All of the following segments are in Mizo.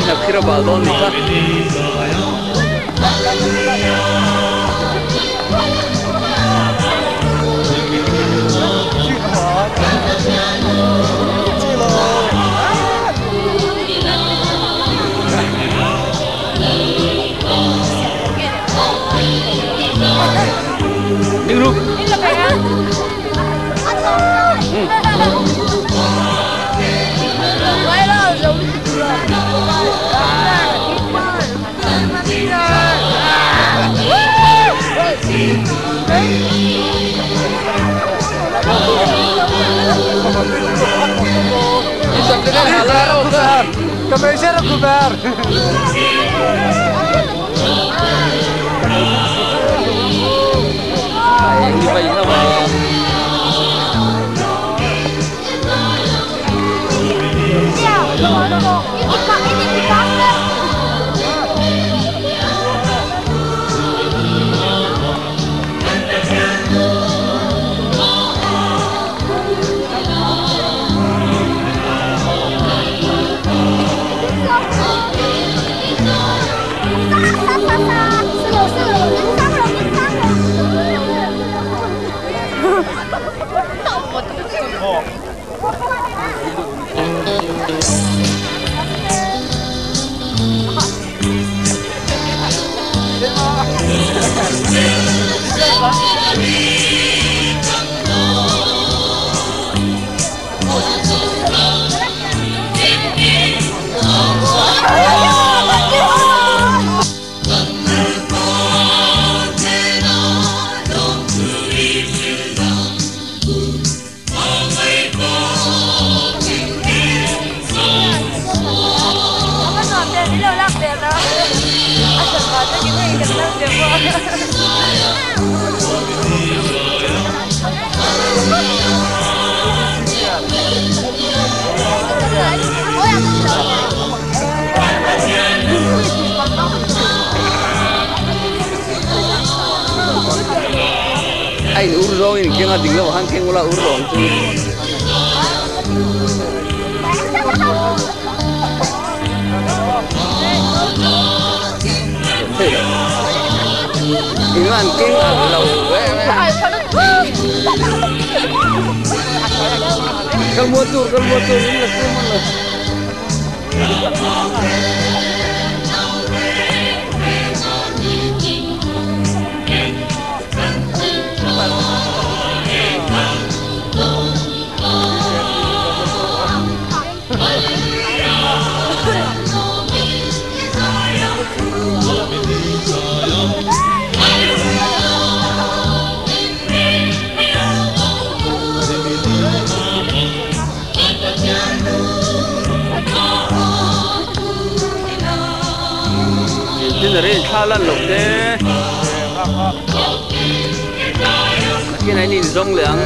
Inapkhira baldon ni kha. Ding ru. Như vậy là mà ai urrong in kenga dinglo hang kengula urrong chu. Ingan keng ag lo kal motor ini lah. Tha lan lộc thế cái này nhìn rong liang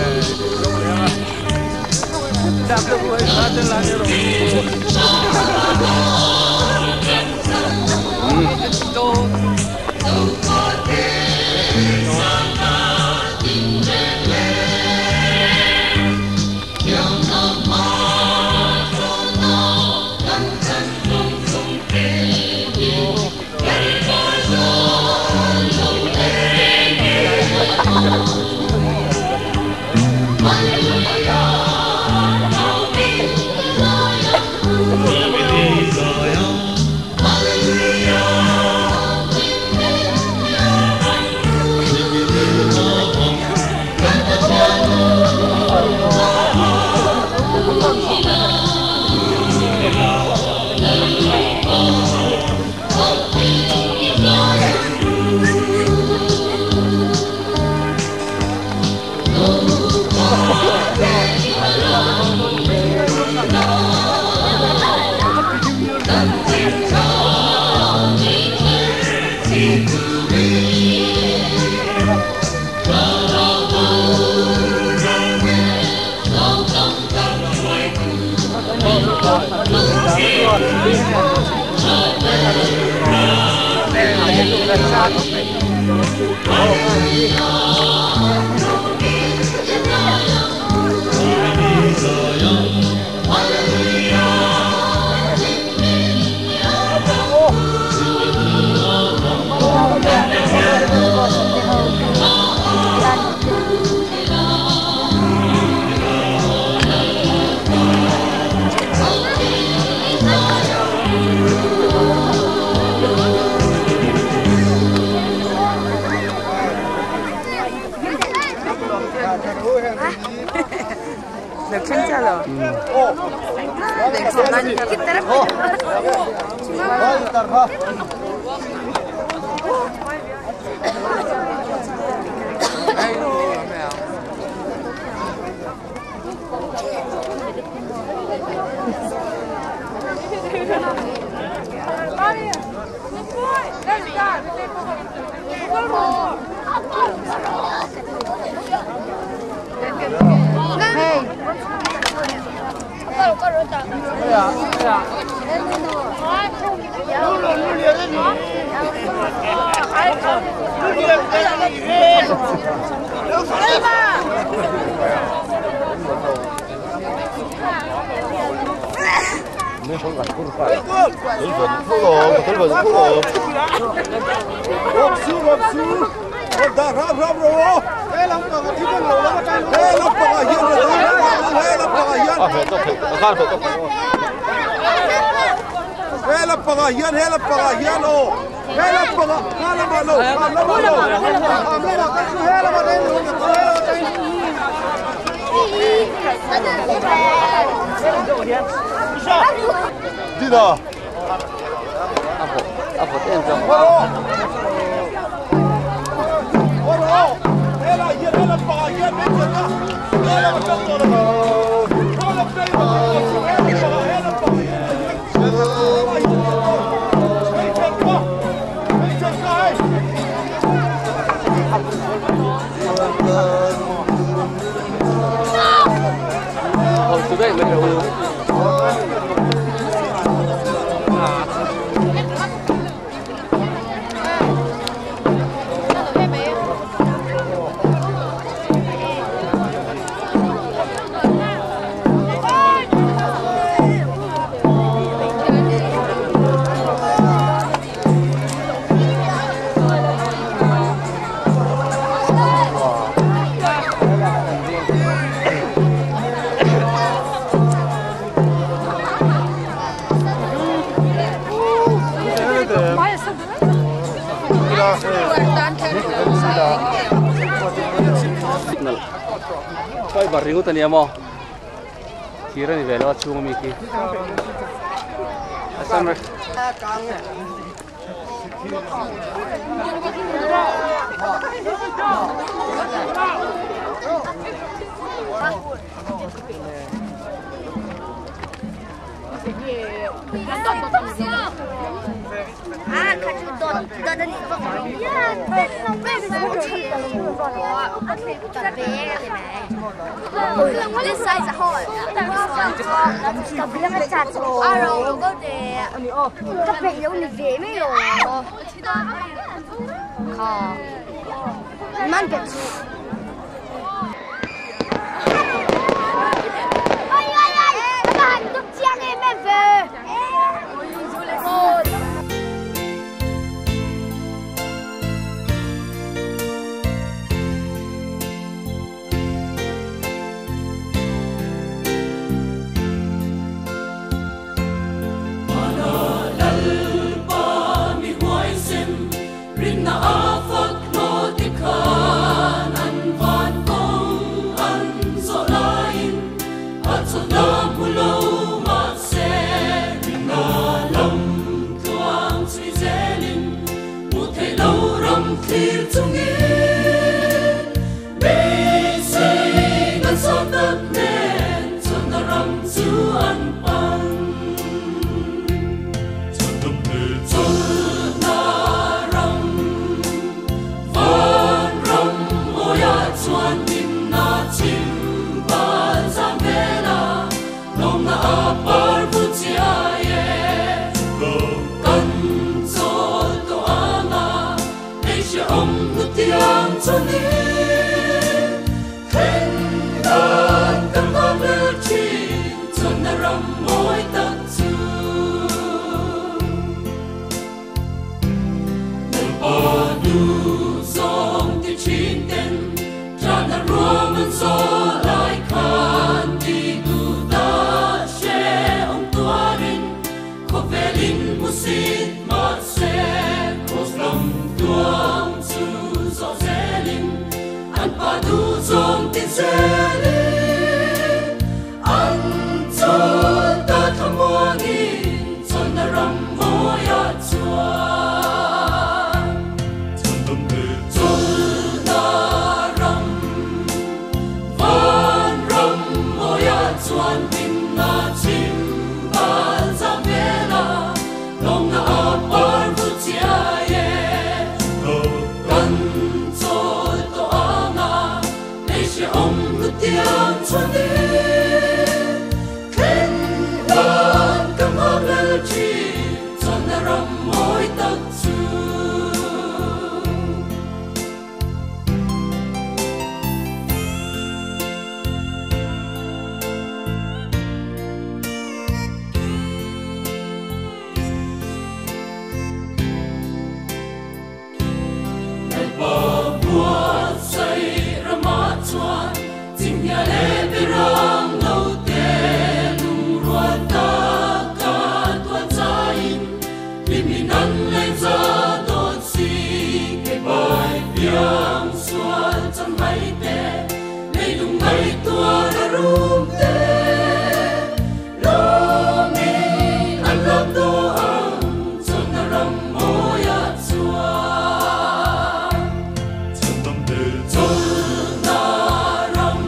Apar chuanin thlen dan kan nghakhlel thin chawlhna ram mawi tak chu. Lalpa duh zawng ti thin ten tana ruam an zaw lai khan ti duh ta hre awm tuarin khawvelin hmusit mahse cross lam tluang chu zawh zelin an pa duh zawng ti zelin an chawl ta thlamuangin chawlhna ram mawiah chuan. Chawlhna ram van ram mawiah chuan hlimna chim bal zam vela lawmna a par vu chiai e. Kan chawl tawh anga lei hrehawm lu tiang chuanin thlen dan ka nghakhlel thin chawlhna ram mawi tak chu. Lalpa buatsaih ramah chuan chinghnia leh berang lo te lungrual taka tuan chaiin hlimin an lengza dawn si ke bai piang sual chang mai te leilung mai tuar a rum te lawmin an lam daw ang chawlhna ram mawiah chuan. Chawlhna ram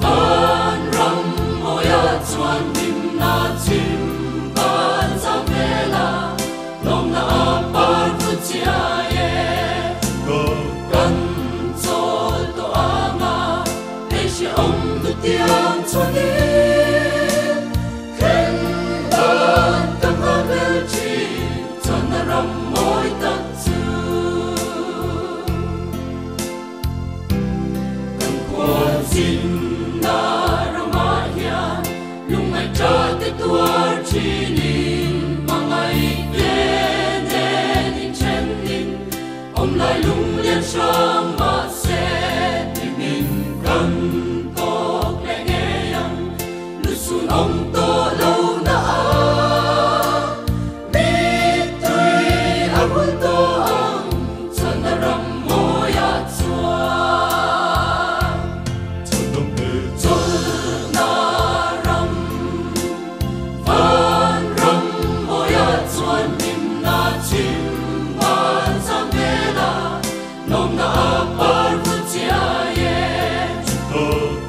van ram mawiah chuan hlimna chim bal zam vela lawmna a par vu chiai e. Kan chawl tawh anga lei hrehawm lu tiang chuanin thlen dan ka nghakhlel thin chawlhna ram mawi tak chu. Kan khualzinna ramah hian lungngai tha te tuar thinin hmangaih te nen inthenin awm lai lung lian hrang mahse hlimin kan tawk leh ngei ang lusun awm tawh lo na a mittui a hul tawh ang chawlhna ram mawiah chuan. Chawlhna ram van ram mawiah chuan hlimna chim bal zam vela lawmna a par vu chiai e.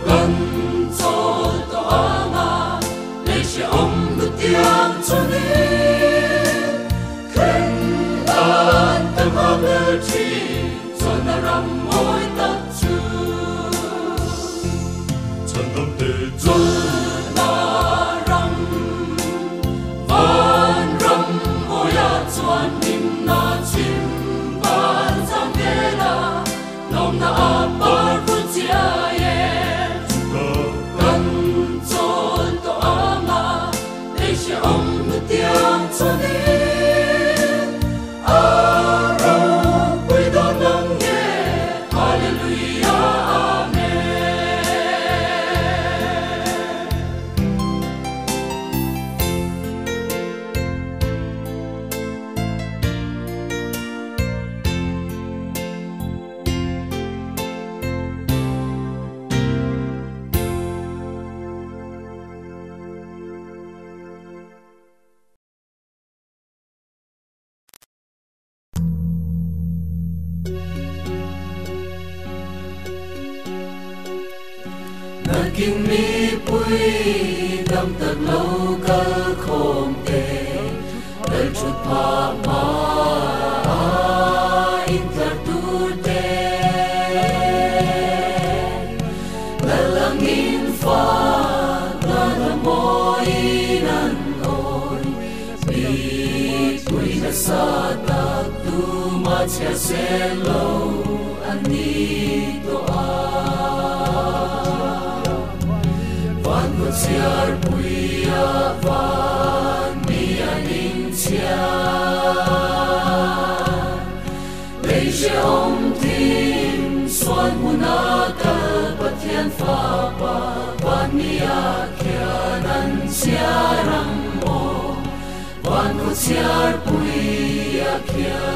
Kan chawl tawh anga lei hrehawm lu tiang chuanin thlen dan kan nghakhlel thin chawlhna ram mawi tak chu. Chawlhna ram van ram mawiah chuan hlimna chim bal zam vela lawmna a par vu chiai e. Kan chawl tawh anga lei hrehawm lu tiang chuanin a ropui dawn mang nge Hallelujah Amen. Nakin mi pui dam tak lo kal khom te dal thut pha ma in tlar tur te lalangin fa na la moi nan oi mi pui na sa tak tu ma chia se lo. khaw chhiar puia van mi an inchhiar. Lei hrehawm thim sual hmuna kal Pathian fapa van mia khian an chhiar ang maw van khaw chhiar puia khian.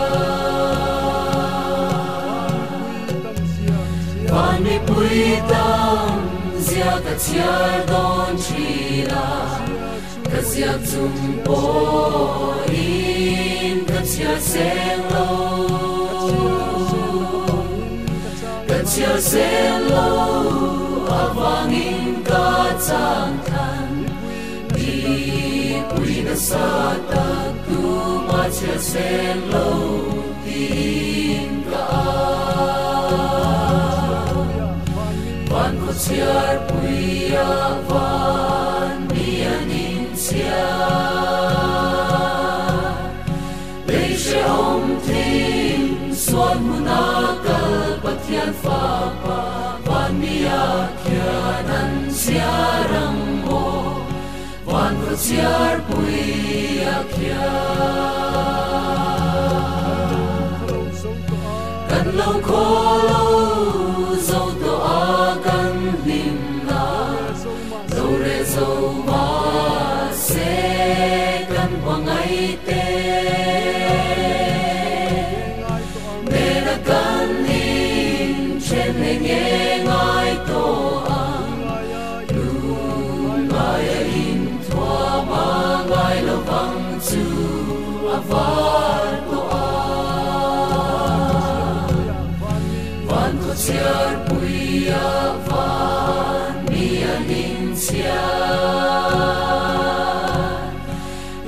Van mipui tam zia ka chhiar dawn thin a, ka ziak chung pawhin ka chhiar seng lo. Ka chhiar seng lo avangin ka chang than, mipui nasa tak tuma chhiar seng lo tiin ka au. Van khaw chhiar puia van mi an inchhiar. Lei hrehawm thim sual hmuna kal Pathian fapa van mia khian an chhiar ang maw van khaw chhiar puia khian. Kan lo khaw lo zo tawh a kan hlim na, zo reh zo mahse kan hmangaih te. Nena kan inthen eng nge ngai tawh ang, lungngaia inthuam a ngai lovang chu a var tawh a. Van khaw chhiar puia van mi an inchhiar.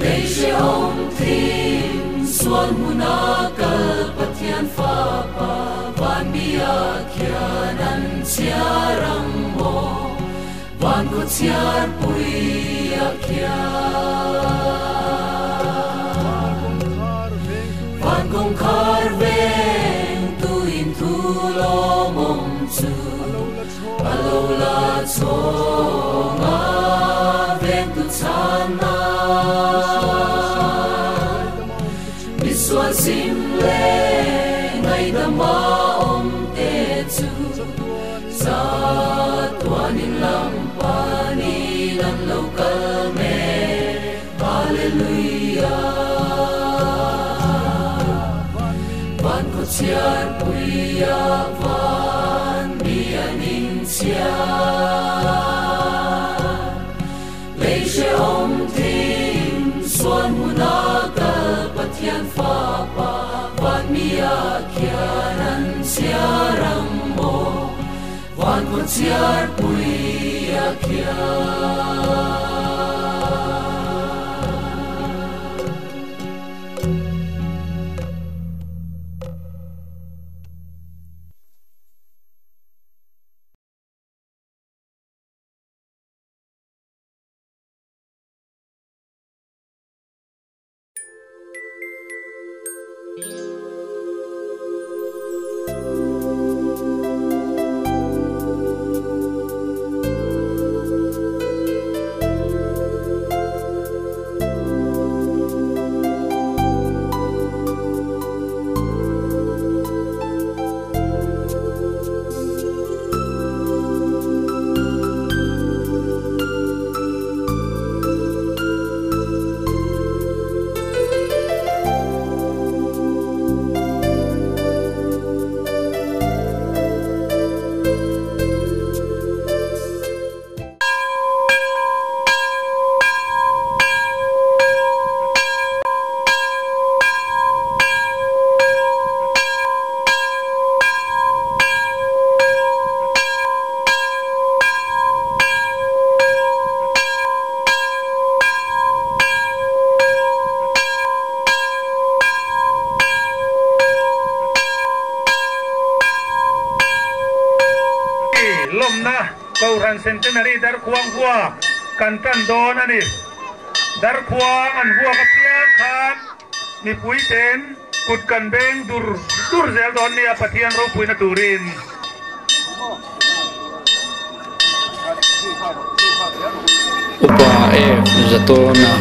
Lei hrehawm thim sual hmuna kal Pathian fapa van mia khian an chhiar ang maw van khaw chhiar puia khian. Van kawngkhar veng tu in thu lawmawm chu a lo la chhawng a veng tu chhan na. Misual sim le ngaidama awm te chu chatuanin lam panin an lo kal mek. Hallelujah. Van khaw chhiar puia van mi an inchhiar. Lei hrehawm thim sual hmuna kal Pathian fapa van mia khian an chhiar ang maw van khaw chhiar puia khian. Lawmna Kohhran Centenary Darkhuang vuak kan tan dawn a ni. Darkhuang an vuak apiang khan mipui ten kut kan beng dur dur zel dawn nia Pathian ropuina turin. Upa F Zatawna.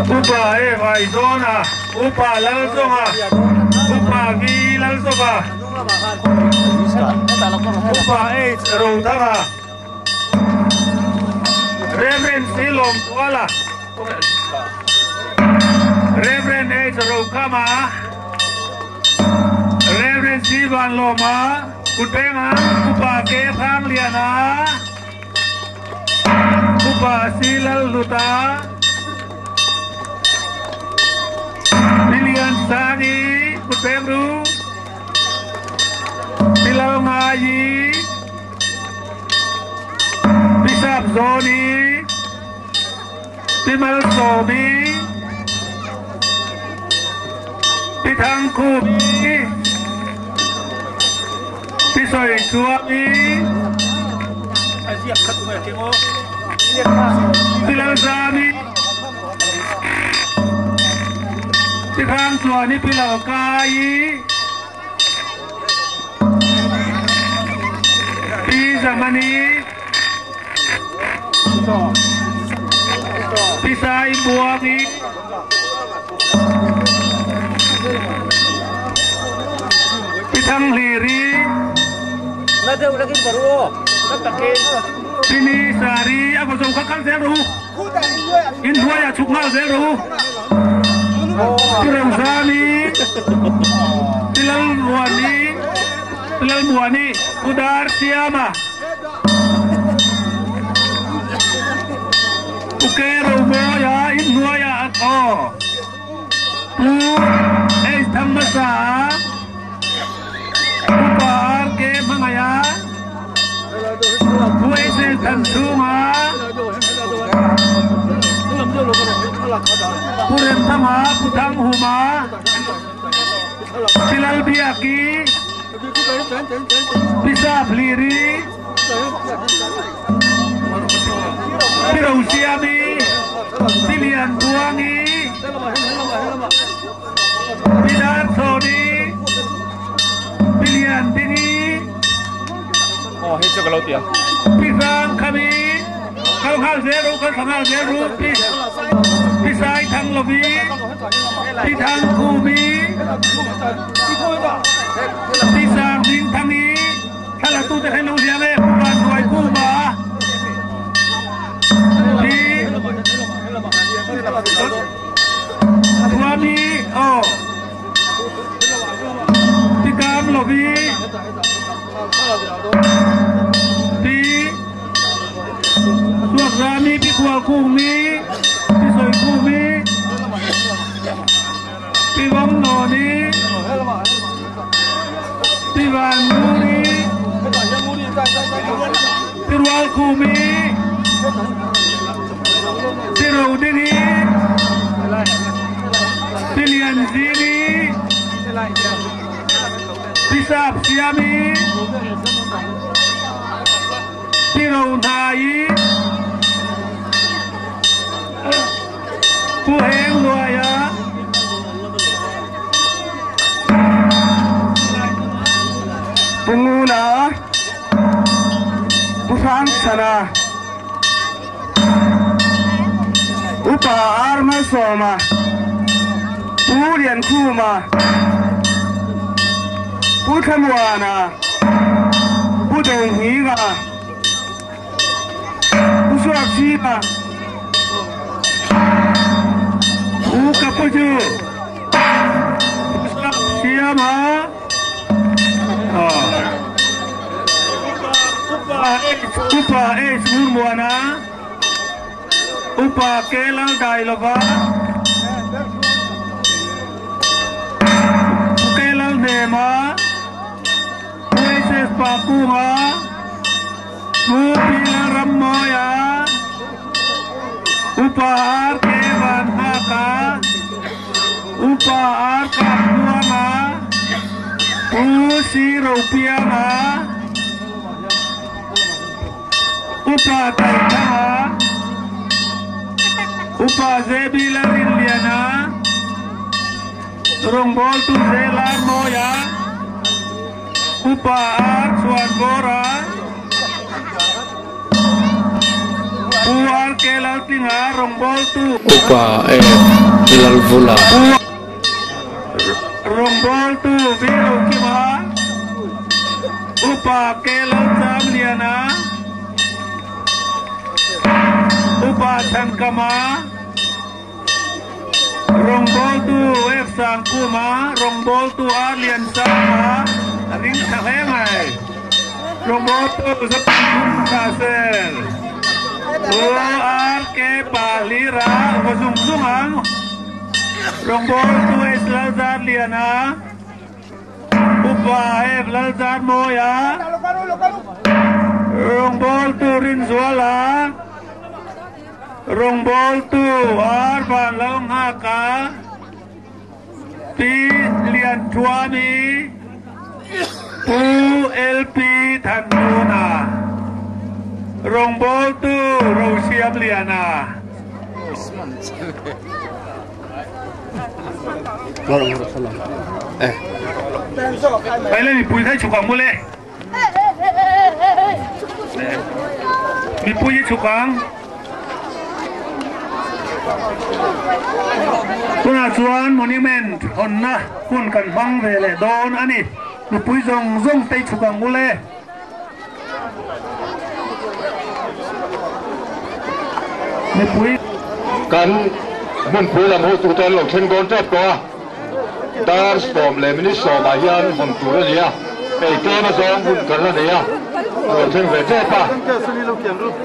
Upa F Aizawna, Upa Lalzawnga, Upa V Lalzawva, Upa H Rothanga, Reverend C Lawmtuala, Reverend H Rokhama, Reverend C Vanlawma, Kutpenga, Upa K Thangliana, Upa C Lalluta, Lilian Sangi, Kutpengru, Pilalngayi, Bishop Zoni, Pimal Somi, Pitang Kubi, Pisoi Chuami, Pilalzami, Pitang Chuani Pilalkai, Pizamani, Pisai Buangi, Pitang Liri, Pini Sari, ako sa kakal zero, Indwaya chukngal zero, Piramzani, Pilal Muani, Pilal Muani, Udar Siama, Ukero Moya, Indwaya ako, Pu Es Thamasa, Upar Ke Mangaya, Pu Es Thansunga, Purem Thama, Putang Huma, Pilal Biaki, Pisap Liri, Pirausiami, Pilian Buangi, Pilar Soni, Pilian Dini, Pisang Kami, Kau Hal Zeru, Kau Hal Zeru, Pisai Thang Lobi, Pitang Kumi, Pisang Ding Thangi, Thala Tu Te Khain Long Siam E, Puan Duai Kuma, Pi Tuami, Oh, Pikam Lobi, Pi Suak Rami, Pi Kual Kumi, Pi Soi Kumi, Pi Wong Noni, Pi Van Nguri, Pi Rual Kumi, Pi Rau Dini, Pi Lian Zini, Pi Sap Siami, Pi Rau Nai, Pu Heng Luaya, Punguna, Pusang Sana, Upa Arma Soma, Purian Kuma, Puthamuana, Pudong Higa, Pusuak Sima, Pukapuju, Pusuak Siama, Upa H Murmuana, Upa Kelal Dailova, Kelal Nema, Uss Pakunga, Mupila Ramoya, Upa R K Vanhaka, Upa R Kapuanga, Usi Ropianga, Upa Taitanga, Upa Zebila Rinliana, Rongbol Tu Zelar Moya, Upa R Chhuanbawra, Pu RK Laltlinga rawngbawltu. Upa F Lalvula. Pu Rawngbawltu V Rokima, Upa K Lalchamliana, Upa Chhankama. Rawngbawltu F Sangkuma, rawngbawltu R Liansanga a ring tha hle mai. Rawngbawltu Zothum Castle, Pu RK Pahlira va zung zung ang. Rawngbawltu S Lalzarliana, Upa F Lalzarmawia, rawngbawltu Rinzuala, Rawngbawltu ar van lo nghak a, Pi Lianthuami, Pu LP Thanhnuna, Rawngbawltu Rosiamliana. Paile mipui kha i chhuk ang mawle. Mipui hi chhuk ang. Tunah chuan monument hawnna hun kan hmang ve leh dawn a ni. Mipui zawng zawng te i chhuk ang ule. Mipui. Kan hmunpui lam hotute an lo thleng dawn tep tawh a. Dar 10 leh minute 10 ah hian hawn tur a ni a, hei tlem a zawng hun kan la nei a, a lo thleng ve tep a.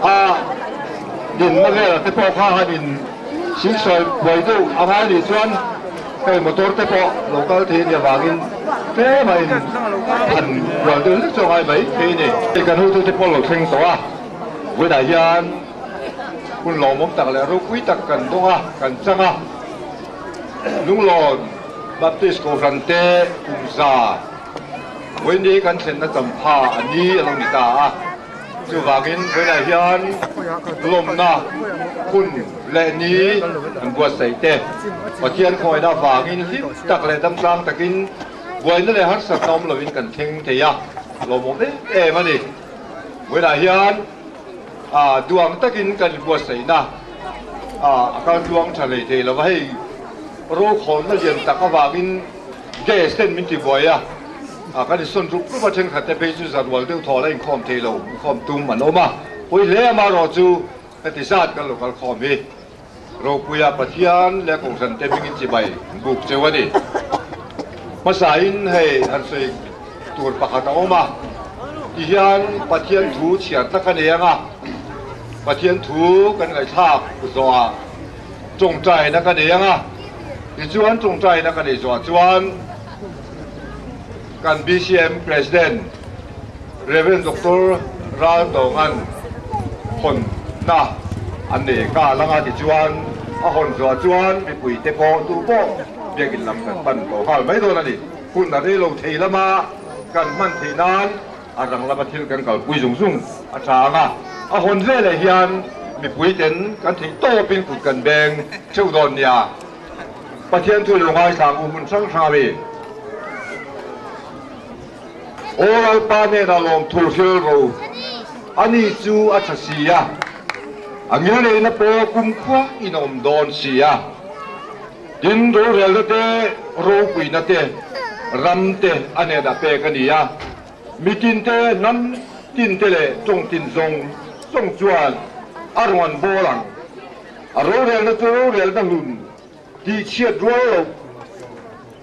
A dinna velah te pawh kha han in singsawi buai deuh a ngai nih chuan hei motor te pawh lo kal thei a nih avangin tlem a in han bual deuh hlek chu a ngai mai thei a ni. Hei kan hotute pawh lo thleng tawh a, vawiinah hian hun lawmawm tak leh ropui tak kan dawng a, kan chang a. Lunglawn Baptist Kohhran te kum za vawiin kan thlenna champha a ni a lo ni ta a, chuvangin vawiinah hian lawmna hun leh ni an buatsaih te Pathian khawngaihna avangin hlim tak leh damtlang takin buaina leh harsatna awm lovin kan thleng thei a, lawmawm em em a ni. Vawiinah hian duang takin kan inbuatsaihna a kal tluang tha hlei thei lova, hei rokhawlna lian tak avangin gas ten min tibuai a, kan insawn rup rup a, thenkhat te phei chu zarual deuh thaw la inkhawm thei lo, inkhawm tum an awm a, pawi hle amaherawh chu heti zat kan lo kal khawm hi Ropuia Pathian leh Kohhran te hmingin chibai buk cheu a ni. Hmasain hei han sawi tur pakhat a awm a, tihian Pathian thu chhiar tak a nei ang a, Pathian thu kan ngaihthlak zawhah tawngtaina ka nei ang a, tichuan tawngtaina ka neih zawhah chuan kan BCM President Rev. Doctor Raltawnga'n hawnna an nei nghal ang a, tichuan a hawn zawhah chuan mipuite pawh duh pawh biakin lam kan pan tawh nghal mai dawn a ni. Hun a rei lo thei lama kan hman theih nan a rang lama thil kan kalpui zung zung a tha ang a, a hawn veleh hian mipuiten kan theih tawpin kut kan beng theuh dawn nia. Pathian thu lo ngaithla ang u hmun hrang hrang a mi. Aw Lalpa hnenah lawmthu hril ro, ani chu a tha si a, a ngilneihna pawh kumkhua in a awm dawn si a. Tin, rorelna te, ropuina te, ram te a hnenah pek a ni a, mitin te, hnam tin te leh tawng tin zawng zawng chuan a rawn an bawl ang. A rorelna chu rorelna hlun tihchhiat rual loh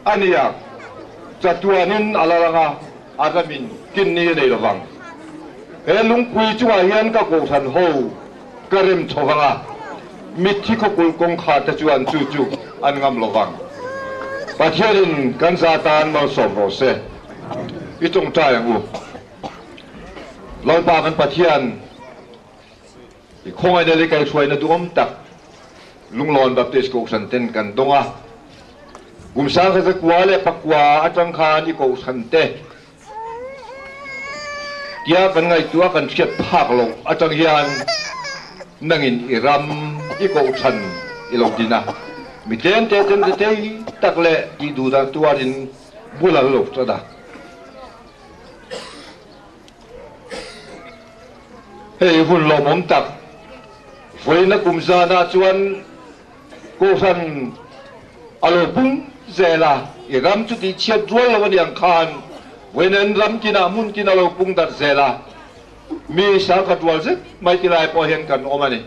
a ni a, chatuanin a la lang a, a ramin kinni a nei lovang. He lungpui chungah hian ka kohhran ho ka rem chho vang a, mitthi khawkulh kawngkhar te chuan chu chu an ngam lovang. Pathianin kan za tan malsawm rawh se. I tawngtai ang u. Lalpa kan Pathian. I khawngaihna leh kaihhruaina duhawm tak Lunglawn Baptist Kohhran ten kan dawng a. Kum 1900 leh pakua atang khan i Kohhran te tia kan ngaihtuah kan hriat phak loh atang hian nangin i ram i Kohhran i lo din a. Mi tlem te ten te thei tak leh tih duh dan tuarin bul an lo tan a. Hei hun lawmawm tak vawiina kum zanah chuan Kohhran a lo pung zel a, i ram chu tihchhiat rual lo a ni ang khan vawiin ram kinah hmun kin a lo pung darh zel a, mi sangkhat rual zet mai ti lai pawh hian kan awm a ni.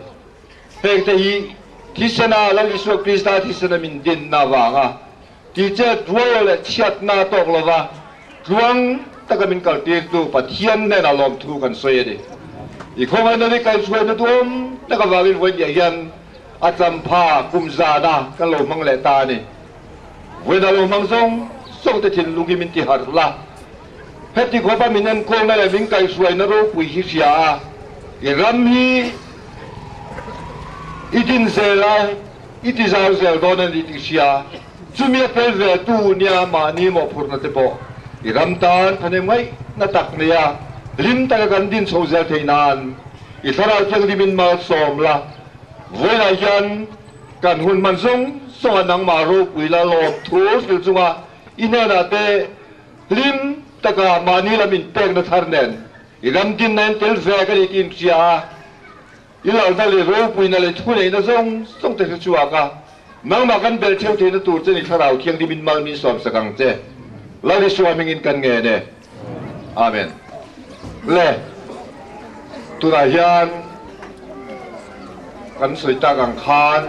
Heng te hi thisena Lal Isua Krista thisena min dinna avanga tihchet rual lo leh chhiatna tawk lova tluang taka min kaltirtu Pathian hnenah lawmthu kan sawi a ni. I khawngaihna leh kaihhruaina duhawm tak avangin vawiin hian a champha kum zana kan lo hmang leh ta a ni. Vawiin a lo hmang zawng zawng te thinlung hi min ti harh la. Heti khawpa min enkawlna leh min kaihhruaina ropui hi hria a, i ram hi i din zel a, i ti zau zel dawn a ni tih hria. Chumi a fel ve tu nia mahni mawhphurhna te pawh i ram tan thahnem ngaihna tak neia hlim taka kan din chho zel theih nan i thlarau thianghlim in malsawm la. Vawiinah hian kan hun hman zawng zawnga nangmah ropui la lawm thu hril chunga i hnenah te hlim taka mahni lam inpekna thar nen i ram dinna in tel ve ka ni tih inhria a. I lalna leh ropuina leh thuneihna zawng zawng te hre chhuak a, nangmah kan belh theuh theihna tur che ni Thlarau Thianghlim in mal min sawmsak ang che. Lal Isua hmingin kan ngen e. Amen. Le, tunah hian kan sawi tak ang khan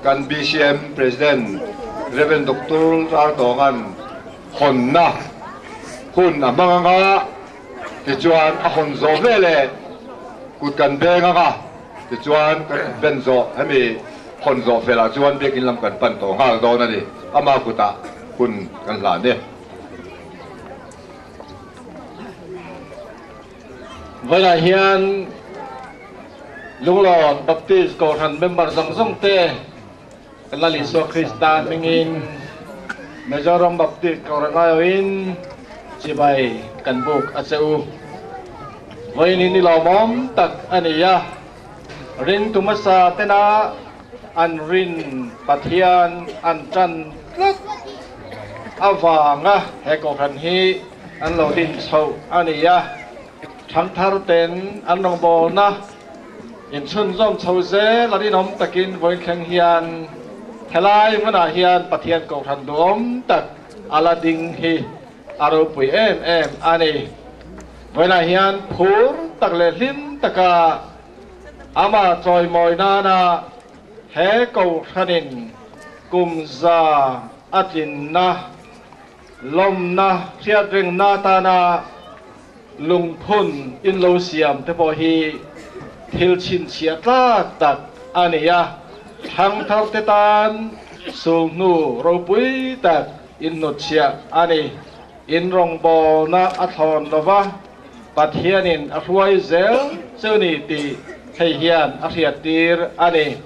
kan BCM President Rev. Doctor Raltawnga'n hawnna hun a hmang ang a, Tichuan a hawn zawh veleh kut kan beng ang a, tichuan kan kut ben zawh hemi hawn zawh felah chuan biakinn lam kan pan tawh nghal dawn a ni, ama kutah hun kan hlan e. Vawilah hian Lunglawn Baptist Kohhran member zawng zawng te kan Lal Isua Krista hmingin Mizoram Baptist Kohhran aiawhin chibai kan buk a che u. Vawiin hi lawmawm tak a ni a, ringtu hmasa tena an rin Pathian an tan tlat avanga he Kohhran hi an lo din chhoh a ni a, thangthar ten an rawngbawlna Inchhunzawm chho zel a rinawm takin vawiin thleng hian helai hmunah hian Pathian Kohhran duhawm tak a la ding hi a ropui em em a ni. Vawiinah hian phur tak leh hlim taka amah chawimawi nana he Kohhranin kum za a tlinna lawmna hriatrengna atana Lungphun in lo siam te pawh hi thil chhinchhiah tlak tak a ni a, thangthar te tan sulhnu ropui tak in hnutchhiah a ni. In rawngbawlna a thlawn lo va, Pathianin a hruai zel chu ni tih hei hian a hriattir a ni.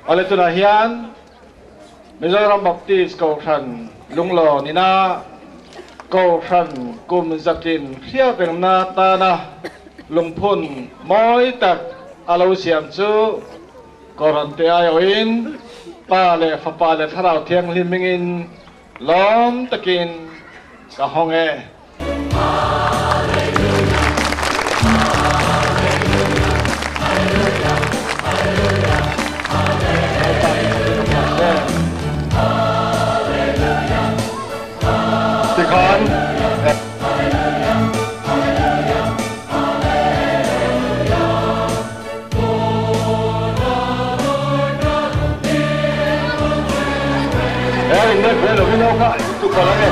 Awle tunah hian Mizoram Baptist Kohhran Lunglawn ina Kohhran kum zatin hriatrengna tana lungphun mawi tak a lo siam chu Kohhran te aiawhin Pa leh Fapa leh Thlarau Thianghlim hmingin lawm takin ka hawng e. Tikhan He in nek ve lovin ho kha i tukal ange.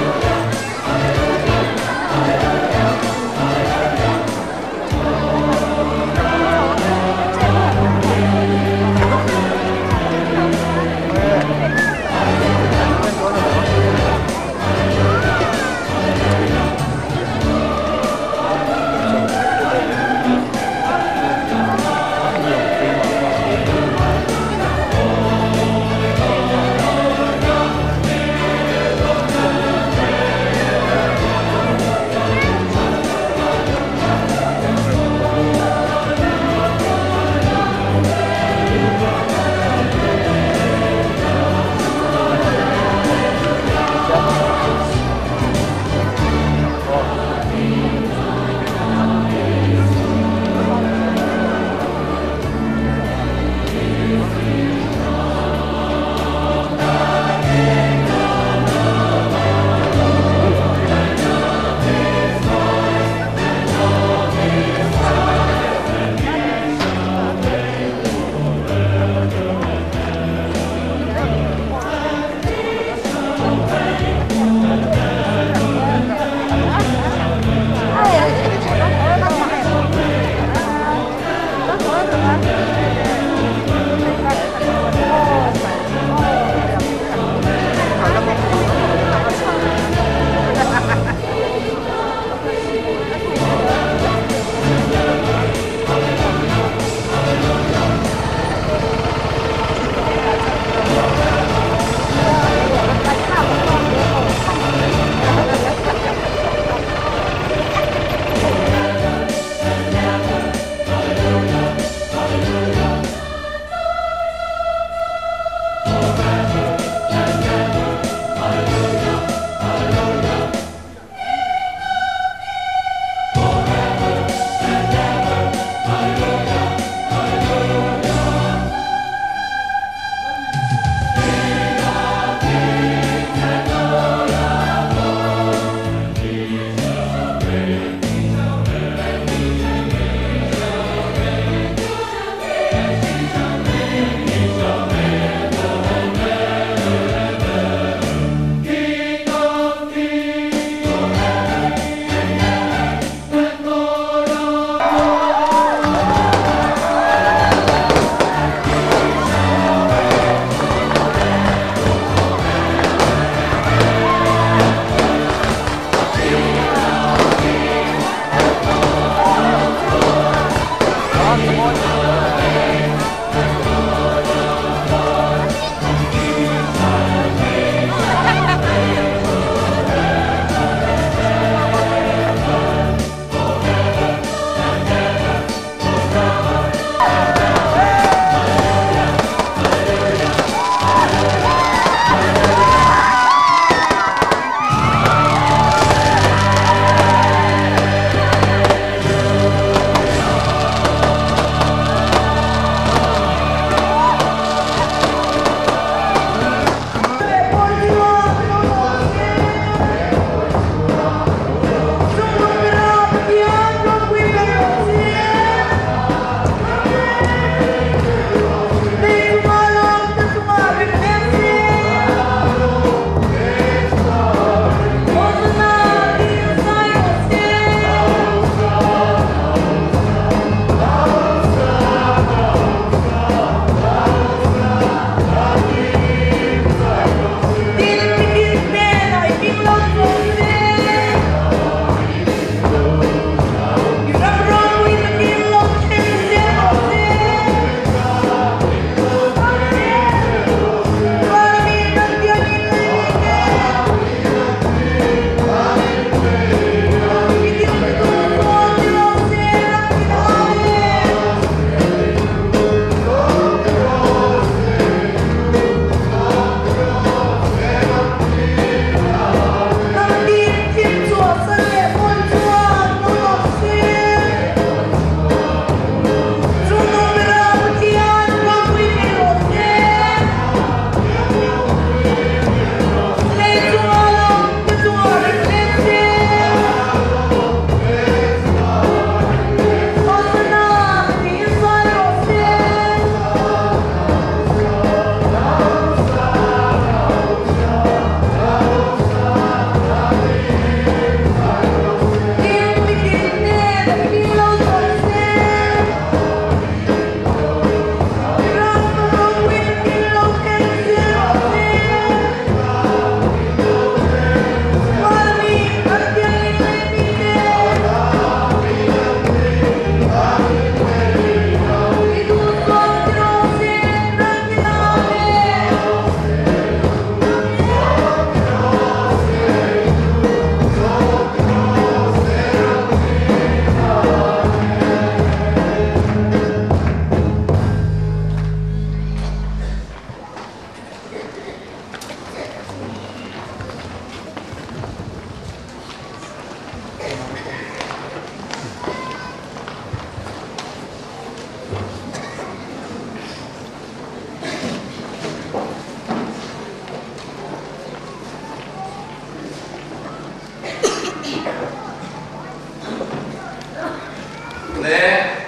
Le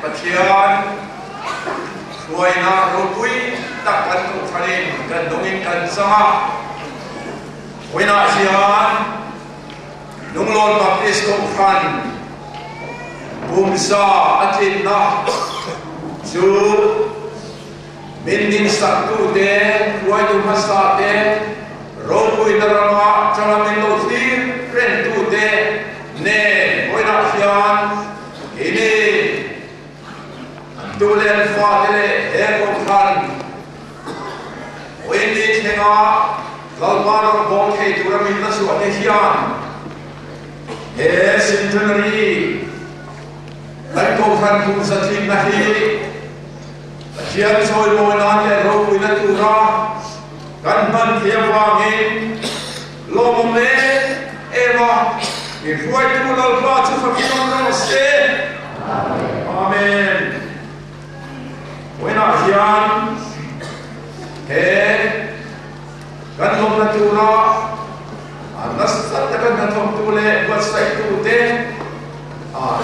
Pathian hruaina ropui tak kan kohhranin kan dawngin kan chang a. Vawiinah hian Lunglawn Baptist Kohhran pumsa a tlinna chu min dingsaktute, hruaitu hmasate, ropuina rama tanga min lo thlir rengtute nen vawiinah hian keini an tu leh an fate leh he Kohhran Vawiin ni thlenga Lalpa rawn bawm thei tura min la chhuah te hian he Centenary kan Kohhran kum zatlinna hi Pathian chawimawi nan leh ropuina tura kan hman thei avangin lawmawm em em a, min hruaitu Lalpa chu fakin awm rawh se. Amen. Vawiinah hian he kan lawmna tura nasa taka hnathawktu leh buatsaihtu te,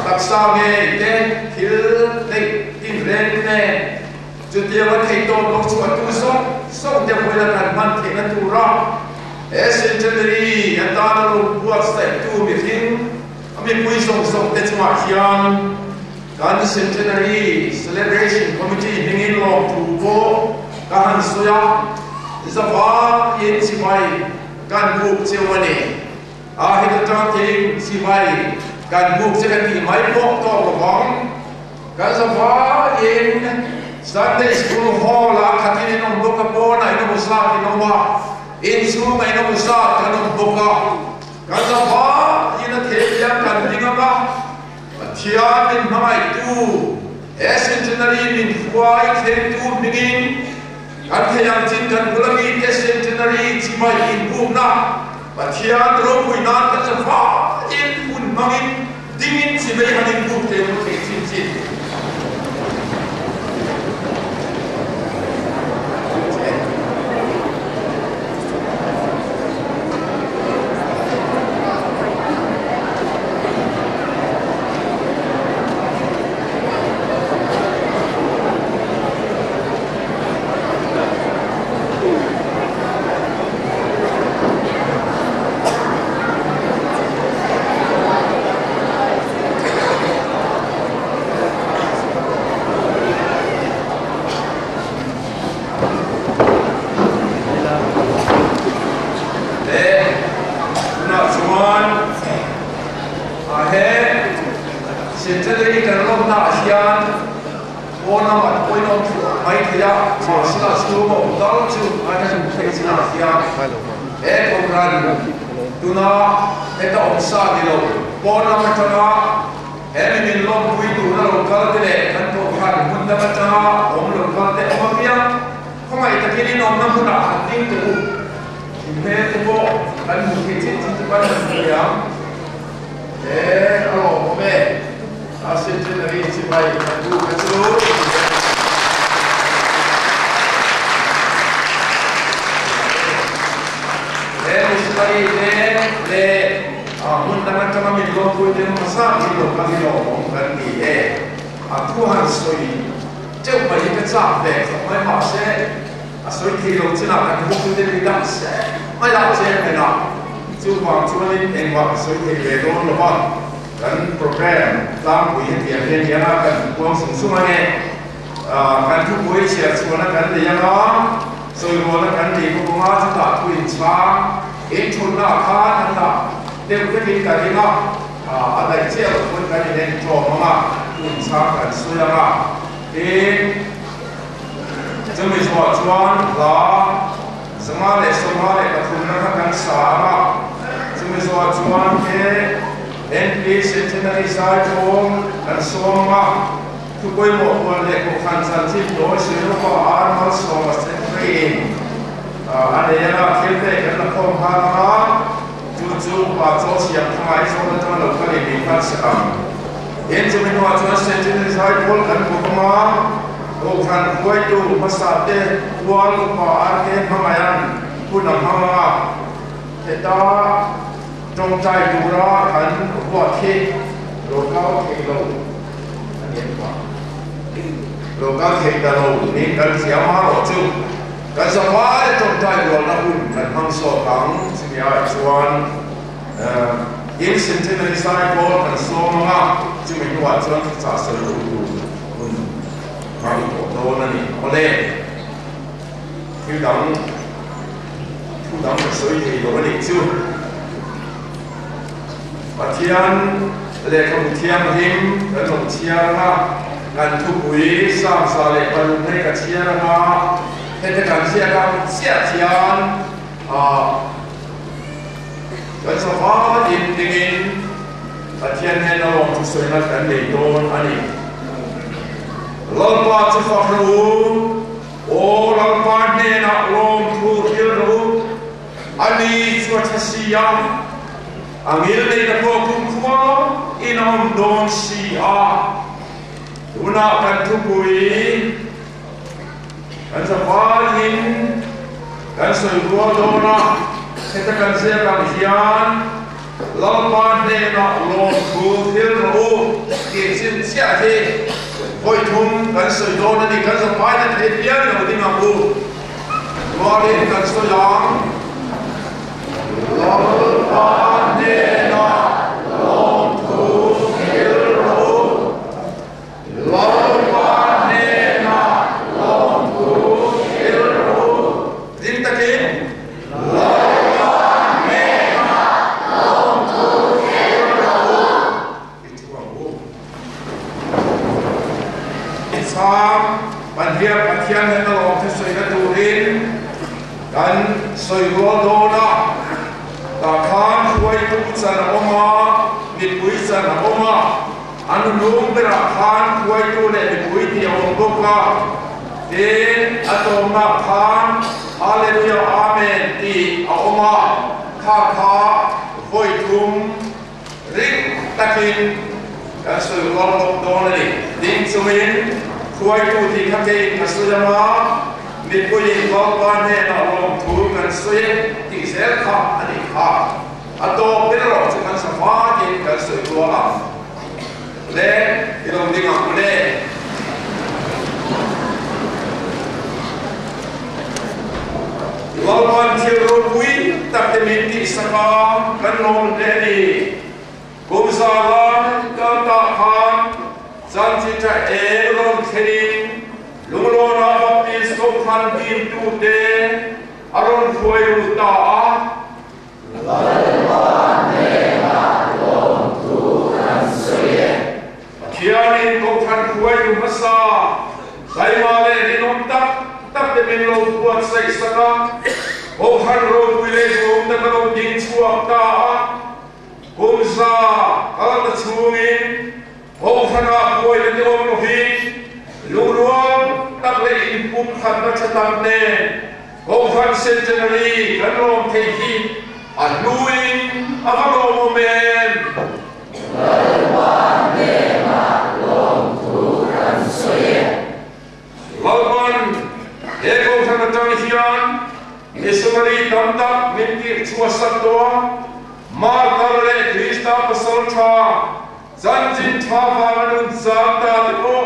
taksa ngei te, thil neih tinreng nen chutianga theihtawp lo chhuahtu zawng zawng te vawiina kan hman theihna tura he centenary atana lo buatsaihtu mihring a mipui zawng zawng te chungah hian Kan Centenary Celebration Committee hmingin lawmthu pawh ka han sawi a, zavangin chibai kan buk cheu a ni. A heta tang theiin chibai kan buk che ka tih mai pawh tawk lo vang. Kan zavangin Sunday School Hall-ah khatin in awm bawk a, pawnah in awm zat in awm a, inchhungah in awm zat kan awm bawk a. Kan zavangin a thei hian kan ding ang a. Pathian min hmangaihtu, he Centenary min hruai thlengtu hmingin kan thei ang chin kan bula mite Centenary chibai inbukna Pathian ropui nan kan za faiin hun hmangin dingin chivei han inbuk thei mu thei chin chin. Le tunah chuan a he centenary kan lawmna ah hian pawn lamah te pawhin a awm thluah mai thei a, mahsela chhung a awm dal chu a hmu theih chinah hian he kohhran tuna heta awm sa ni lo pawn lam atanga He mi min lawmpui tura lo kal te leh kan kohhran hmun dang atanga awm lo kal te awm apiang khawngaih takin in awmna hmunah han ding teh u. In hmel te pawh kan hmu thei chin chin chu kan han hmu thei ang. He a lawmawm e. A centenary chibai kan bu kha chu He missionary te leh A hmun dang atanga min lawmpui te hmasa hi lo kal hi lawmawm kan ni e. A thu han sawi teuh mai hi ka chak ve khawp mai mahse a sawi thei lo chinah kan hu te mi dang se mai lah che mai lah chuvang chuanin engmah ka sawi thei ve dawn lo va kan program tlangpui hetiang hian hian a kan puang sung sung ange kan thupui chhiar chhuahna kan nei anga sawirualna kan nei bawk anga chutah thu inchhang Inthutna khan an dah deuh vekin ka ring a, a daih chiah loh pawn kan inen tlawm ang a, hun chang kan sawi ang a. Tin, chumi zawhah chuan hla 153 na kha kan sa ang a, chumi zawhah chuan he NP Centenary Zaikhawm kan sawm ang a, thu pawimawh huan leh Kohhran chanchin tawi Sirupa Ar Malsawma Secretary-in A nei anga thil te kan la khawm nghal ang a, chu chu upa chaw siam thanga Aizawl atanga lo kal in min hman sak ang. Tin, chumi hnuah chuan Sentinel Zaipawl kan buk ang a, Kohhran hruaitu hmasa te pual upa RK Hmangaihan hun a hmang ang a, heta tawngtai tura kan ruat hi lo kau thei lo. ni em kha? Lo kal thei ta lo niin kan hria marawh chu kan zavai tawngtai rualna hun kan hmang sawt ang. Chumi ai chuan in Centenary Zaipawl kan sawm ang a, chumi hnuah chuan thuchah sawi tu tur hun hmang tawh dawn a ni. Awle, thil dang thu dang ka sawi thei lo a nih chu. Pathian lehkhabu thianghlim kan lo chhiar ang a, kan thupui Samsa leh Paruk hei ka chhiar ang a, heta kan ziak ang chiah hian ah kan sava in dingin Pathian hnena lawm thusawina kan nei dawn a ni. Lalpa chu fak rawh u, aw Lalpa hnenah lawm thu hrilh rawh u, a ni chu a tha si a, a ngil neihna pawh kumkhua in a awm dawn si a. Tunah kan thupui. Kan zavaiin kan sawi rual dawn a, heta kan ziak ang hian Lalpa hnenah lawmthu thil rawh u tih chin chiah hi vawi thum kan sawi dawn a ni. Kan zavaina thei pian lo ding ang u. Rualin kan sawi ang. Lalpa hnenah lawmthu thil rawh u. Lalpa hnenah lawmthu thil rawh u. Ding takin, Lalpa hnenah lawmthu thil rawh u. I thu ang u. I chhang Panhia Pathian hnena lawmthu sawina turin kan sawi rual dawn a. Tah khan hruaitu chan a awm a, mipui chan a awm a. An lung berah khan hruaitu leh mipui tih a awm bawk a, tin a tawmnah khan Hallelujah Amen tih a awm a, kha kha vawi thum ring takin kan sawi rual bawk dawn a ni. Ding chungin hruaitu tih kha keiin ka sawi ang a, mipuiin Lalpa hnenah lawmthu kan sawi e tih zel kha a nih kha. A tawp ber erawh chu kan savakin kan sawi rual ang le, i lo ding ang le. Lalpan thil ropui tak te min tihsak a, kan lawm hle a ni. Kum za lai kal tah khan chanchi tha eng rawn thlenin Lunglawna Baptist Kohhran dimtute a rawn hruai lut ta a. Lalpa hnenah lawmthu kan sawi e. Pathianin Kohhran hruaitu hmasa Taima leh rinawm tak tak te min lo buatsaih sak a, Kohhran ropui leh duhawm tak a lo ding chhuak ta a. Kum za kalna chhungin Kohhranah buaina te awm lovin lungrual tak leh inpumkhatna tha tak nen Kohhran Centenary kan lawm thei hi a hluin a va lawmawm em? Lalpa hnenah lawmthu kan sawi e. Lalpan he Kohhran atang hian missionary tam tak min tirh chhuahsak tawh a, Martar leh Krista pasal tha chanchin tha vanga nun zam ta te pawh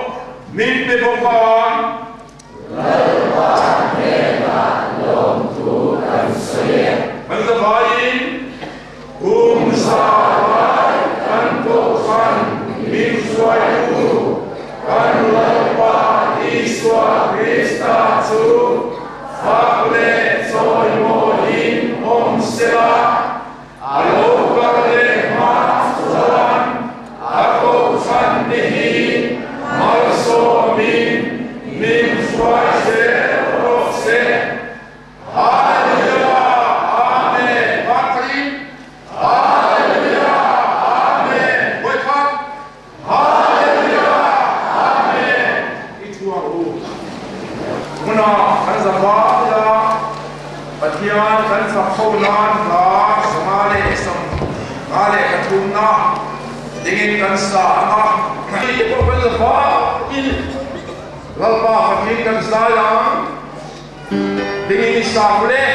min pe bawk a. Lalpa hnenah lawmthu kan sawi e. Kan zavaiin kum za lai kan Kohhran min hruaitu kan Lalpa Isua Krista chu fak leh chawimawiin awm sela, A lo kal leh hma chuan a kohhran te hi malsawmin min hruai zel rawh se. Hallelujah Amen Pathian Hallelujah Amen Vawikhat Hallelujah Amen I chhuak u. Hmunah kan za vai a, Pathian kan fak ho nan hla 553 na dingin kan sa ang a. Hei pawh kan za vaiin Lalpa fakin kan zai ang, dingin i sa le.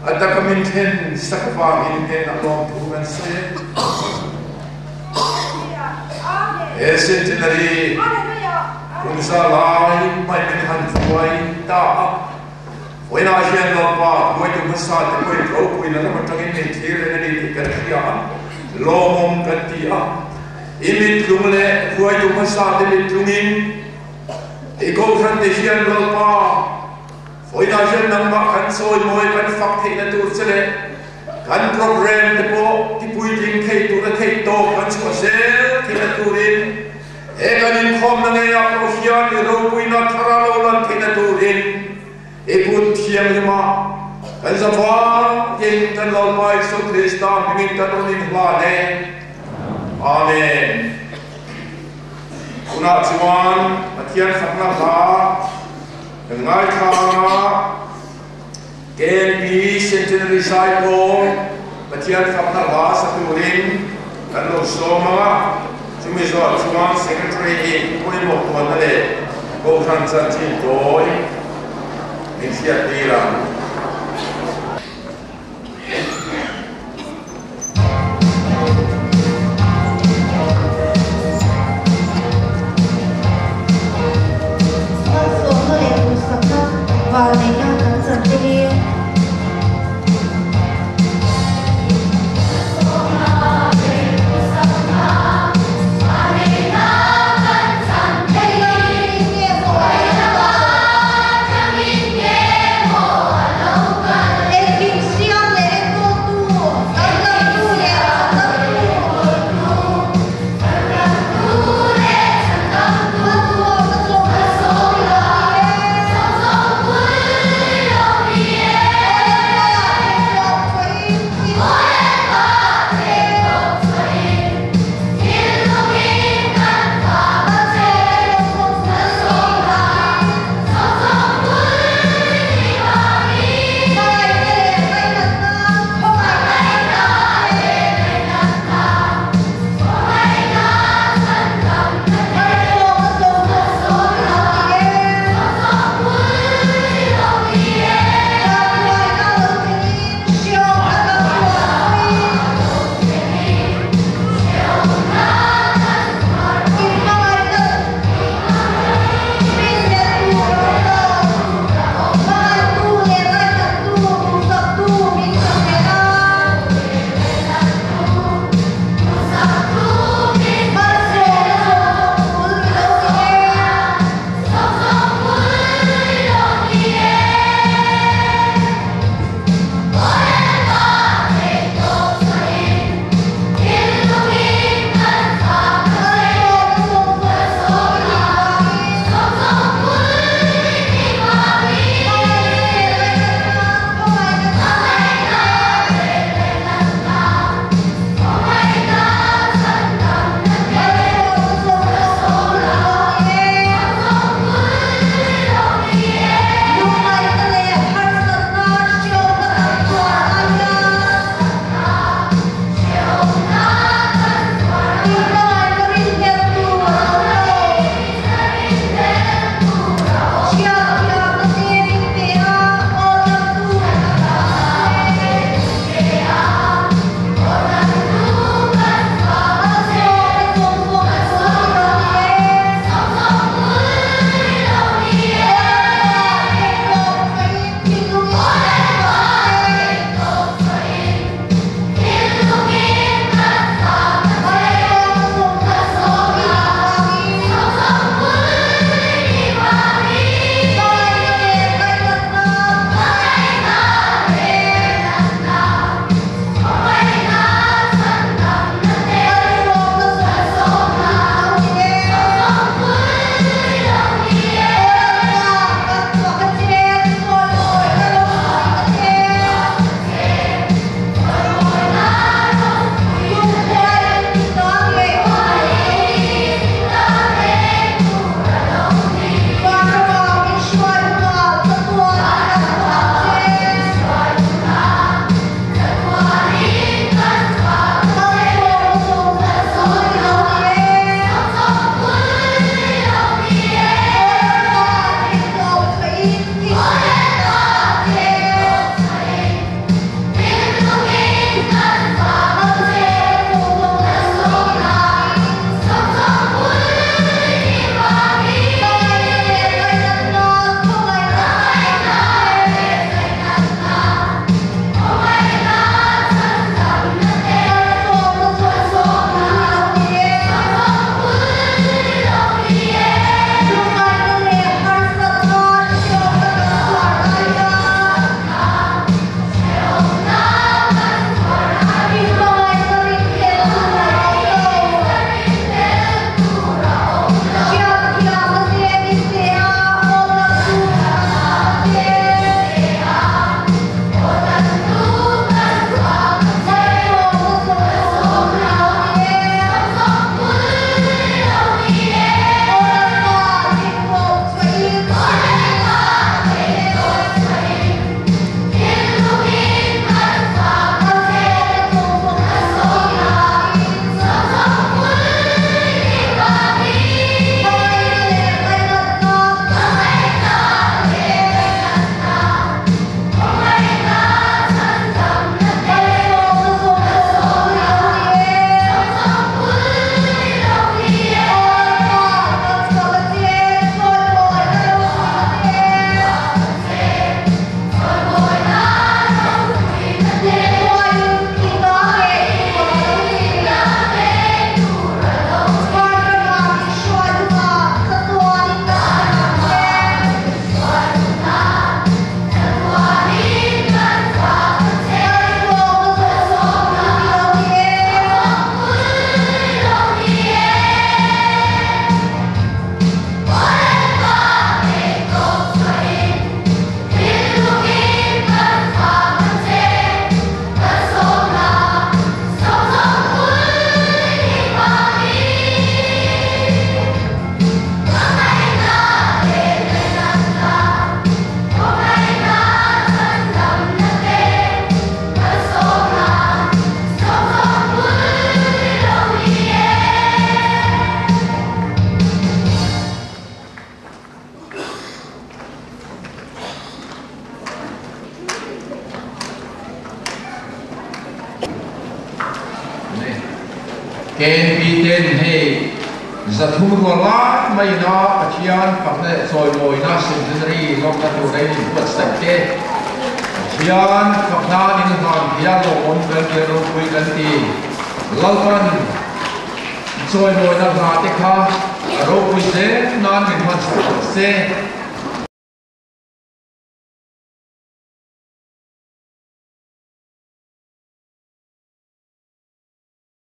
A taka min thlen sak avangin hnenah lawmthu kan sawi e. He Centenary kum za lai mai min han hruai ta a, vawiinah hian Lalpa hruaitu hmasa te pawhin ropuina lam atangin min thlir reng a ni tih kan hria a, lawmawm kan ti a. I mittlung leh hruaitu hmasa te mittlungin i Kohhran te hian Lalpa, Vawiinah hian nangmah kan chawimawi kan fak theihna tur che leh kan program te pawh tipuitling thei tura theih tawk kan chhuah zel theihna turin he kan inkhawmna ngeiah pawh hian i ropuina thar a lo lan theihna turin i kut thianghlimah kan zavangin kan Lalpa Isu Krista hmingin kan rawn inhlan e. Amen. Tunah chuan Pathian fakna hla Kan ngaithlang a, KNP Centenary Zaipawl Pathian fakna hla sa turin kan lo sawm ang a, chumi zawh chuan Secretary in pawimawh puanna leh Kohhran chanchin tawi min hriattir ang. Malsawmna leh duhsakna valneihna kan chan te hi. KNP ten hei 300 rual lai maina Pathian fakna leh chawimawina centenary lawmna tur a in inbuatsaih te Pathian fakna in hlan thei a lawmawm kan ti a ropui kan ti. Lalpan chawimawina hla te kha a ropui zel nan min hmansak rawh se.